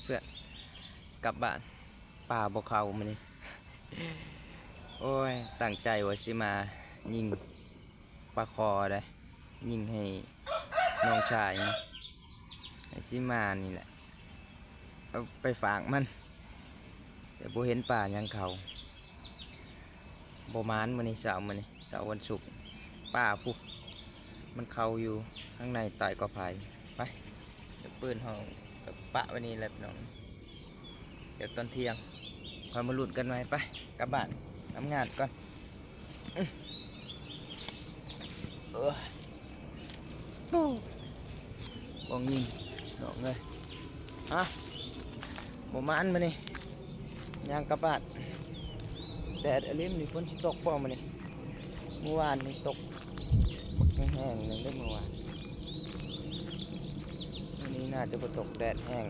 ເພື່ອກັບບ້ານ. ປາບໍ່ເຂົ້າມື້ນີ້. ໂອ້ຍ ຕັ້ງໃຈວ່າຊິມາຍິງປາຄໍໄດ໋ ຍິງໃຫ້ນ້ອງຊາຍນະ ໃຫ້ຊິມານີ້ແຫຼະ ເອົາໄປຝາກມັນ ແຕ່ບໍ່ເຫັນປາຫຍັງເຂົ້າ. ບໍ່ໝານມື້ນີ້ ເຊົ້າມື້ນີ້ ເຊົ້າວັນສຸກ. ປາພຸ້ນ ມັນເຂົ້າຢູ່ທາງໃນໃຕ້ກໍໄຜ່. ໄປ ເອົາປືນເຮົາກໍປະໄວ້ນີ້ແຫຼະພີ່ນ້ອງ. ດຽວຕອນທ່ຽງຄ່ອຍມາລຸ້ນກັນໃໝ່. ໄປ ກັບບ້ານ ທຳງານກ່ອນ. ອື ເອີ ໂອ້ ບໍ່ຍິງ ນ້ອງເອີຍ. ຮະ ບໍ່ໝານມື້ນີ້ ຍ່າງກັບບ້ານ. ແດດອີ່ຫຼີນີ້ ຝົນຊິຕົກບໍ່ມື້ນີ້? ມື້ວານນີ້ຕົກບັກແຮງໆ ໜຶ່ງເດ້ມື້ວານ. ມື້ນີ້ໜ້າຈະບໍ່ຕົກ ແດດແຮງ.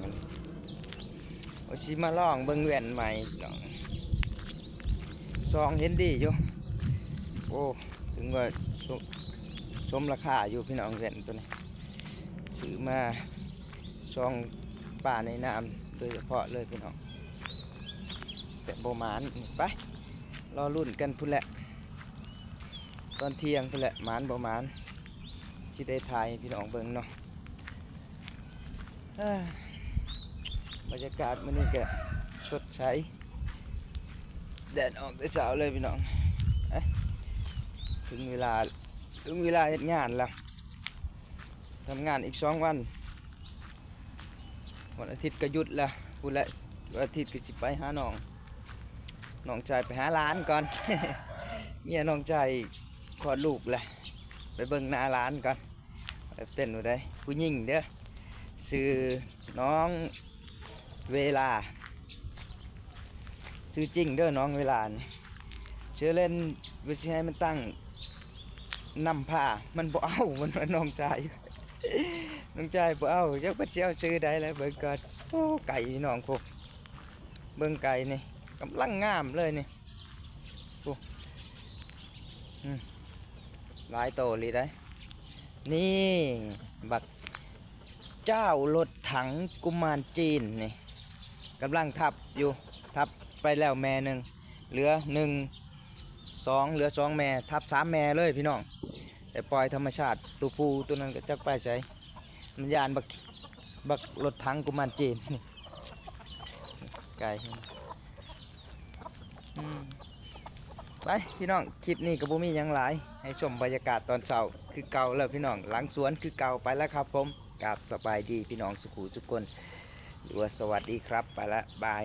ໂອ້ ຊິມາລອງເບິ່ງແວ່ນໃໝ່ພີ່ນ້ອງ ສ່ອງເຫັນດີຢູ່. ໂອ້ ຖືວ່າສົມ ສົມລາຄາຢູ່ພີ່ນ້ອງ ແວ່ນໂຕນີ້ ຊື້ມາສ່ອງປາໃນນ້ຳໂດຍສະເພາະເລີຍພີ່ນ້ອງ ແຕ່ບໍ່ໝານ. ໄປ ລໍລຸ້ນກັນພຸ້ນແຫຼະ ຕອນທ່ຽງພຸ້ນແຫຼະ ໝານບໍ່ໝານ ຊິໄດ້ຖ່າຍໃຫ້ພີ່ນ້ອງເບິ່ງເນາະ. ເອີ ບັນຍາກາດມື້ນີ້ກະສົດໃສ ແດດອອກແຕ່ເຊົ້າເລີຍພີ່ນ້ອງ. ເອີ ເຖິງເວລາ ເຖິງເວລາເຮັດງານແລ້ວ ທຳງານອີກສອງວັນ ວັນອາທິດກະຢຸດແລ້ວພຸ້ນແຫຼະ. ວັນອາທິດກະຊິໄປຫານ້ອງ ນ້ອງຊາຍໄປຫາຫຼານກ່ອນ ເມຍນ້ອງຊາຍຄອດລູກແລ້ວ ໄປເບິ່ງໜ້າຫຼານກ່ອນ. ເປັນຜູ້ໃດ? ຜູ້ຍິງເດີ ຊື່ນ້ອງເວລາ ຊື່ຈິງເດີ ນ້ອງເວລານີ້. ຊື່ເຫຼັ້ນວ່າຊິໃຫ້ມັນຕັ້ງນຳພາ ມັນບໍ່ເອົາ ມັນວ່ານ້ອງຊາຍ ນ້ອງຊາຍບໍ່ເອົາ. ຈັກເພິ່ນຊິເອົາຊື່ໃດລະ ເບິ່ງກ່ອນ. ໂອ້ ໄກ່ພີ່ນ້ອງ ໂອ້ ເບິ່ງໄກ່ນີ້ ກຳລັງງາມເລີຍນີ້. ໂອ້ ອືມ ຫຼາຍໂຕອີ່ຫຼີໃດ໋. ນີ້ ບັກເຈົ້າລົດຖັງກຸມານຈີນນີ້ ກຳລັງທັບຢູ່ ທັບໄປແລ້ວແມ່ໜຶ່ງ ເຫຼືອໜຶ່ງ ສອງ ເຫຼືອສອງແມ່ ທັບສາມແມ່ເລີຍພີ່ນ້ອງ. ແຕ່ປ່ອຍທຳມະຊາດ ໂຕຜູ້ໂຕນັ້ນກະຈັກໄປໃສ ມັນຢ້ານບັກ ບັກລົດຖັງກຸມານຈີນນີ້. ໄກ ອືມ ໄປພີ່ນ້ອງ ຄລິບນີ້ກະບໍ່ມີຫຍັງຫຼາຍ ໃຫ້ຊົມບັນຍາກາດຕອນເຊົ້າຄືເກົ່າແລ້ວພີ່ນ້ອງ ຫຼັງສວນຄືເກົ່າ. ໄປແລ້ວຄັບຜົມ ກາບສະບາຍດີພີ່ນ້ອງສູ່ຜູ້ສູ່ຄົນ ຫຼືວ່າສະຫວັດດີຄັບ ໄປລະ ບາຍ.